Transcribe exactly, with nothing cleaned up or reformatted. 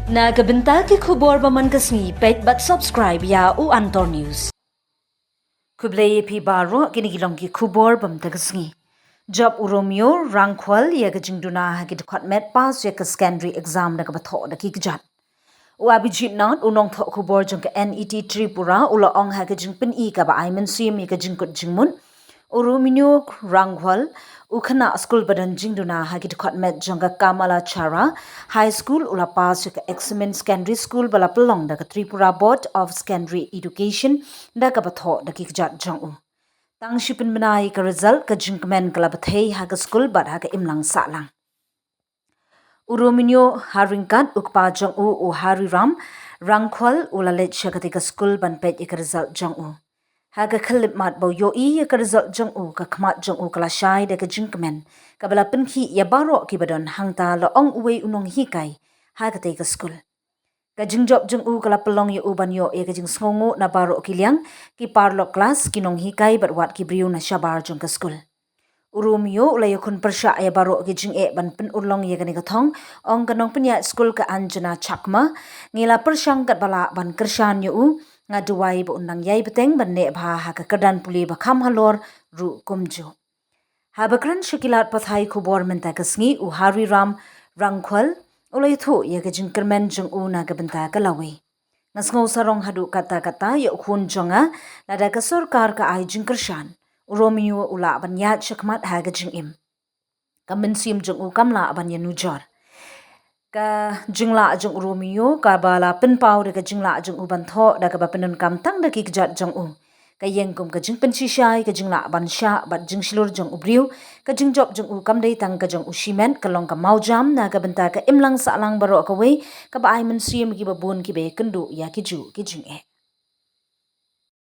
Na ka bynta ki khubor ba man ka sngi, peit bad subscribe ïa u Antor News. Khublei ïa phi baroh, kine ki long ki khubor ba man ka sngi. Jop u Romeo Rangkhwal ïa ka jingduna ha ki dkhot met pass ïa ka secondary exam da kaba thoh da ki kjat. U Abhijit Nath, u nongthoh khubor jong ka N E T Tripura, u la ong ha ka jingpyni kaba ai mynsiem ïa ka jingkut jingmut, u Romeo Rangkhwal, u khynnah skul ba don jingduna ha ki dkhot met jong ka Kamalachara High School, u la pass ïa ka eksamin secondary school ba la pynlong da ka Tripura Board of Secondary Education da kaba thoh da ki kjat jong u. Tang shi pynbna ïa ka result, ka jingkmen ka la bthei ha ka skul bad ha ka imlang sahlang. U Romeo ha ryngkat u kpa jong u, u Hariram Rangkhwal, u la leit sha katei ka skul ban peit ïa ka result jong u. Ha ka khyllipmat ba u ïohi ïa ka result jong u, ka khmat jong u ka la shai da ka jingkmen, kaba la pynkhih ïa baroh kiba don hangta, la ong uwei u nonghikai ha katei ka skul. Ka jingjop jong u ka la pynlong ïa u ban ïoh ïa ka jingsngewnguh na baroh ki liang, ki paralok klas, ki nonghikai bad wat ki briew na shabar jong ka skul. U Romeo u la ïakhun pyrshah ïa baroh ki jingeh ban pynurlong ïa kane ka thong, ong ka nongpynïaid skul ka Anjana Chakma. Ngi la pyrshang katba lah ban kyrshan ïa u, nga duwai ba un nang ïai bteng ban neh bha ha ka kyrdan pule ba kham halor ruh kumjuh. Haba kren sha ki lad pathai khubor mynta ka sngi, u Hariram Rangkhwal u la ïathuh ïa ka jingkyrmen jong u na ka bynta ka lawei. Nga sngew sarong haduh katta katta ïa u khun jong nga, lada ka sorkar ka ai jingkyrshan, u Romeo u lah ban ïaid shakhmat ha ka jingim. Ka mynsiem jong u kam lah ban ïanujor. Ka jinglah jong u Romeo kaba la pynpaw da ka jinglah jong u ban thoh da kaba pyndonkam tang da ki kjat jong u. Ka ïeng kum ka jingpynshisha ïa ka jinglah ban shah bad jingshlur jong u briew. Ka jingjop jong u kam dei tang ka jong u shimet, ka long ka mawjam na ka bynta ka imlang sahlang baroh kawei, kaba ai mynsiem ïa kiba bun kiba ïakynduh ïa kijuh ki jingeh.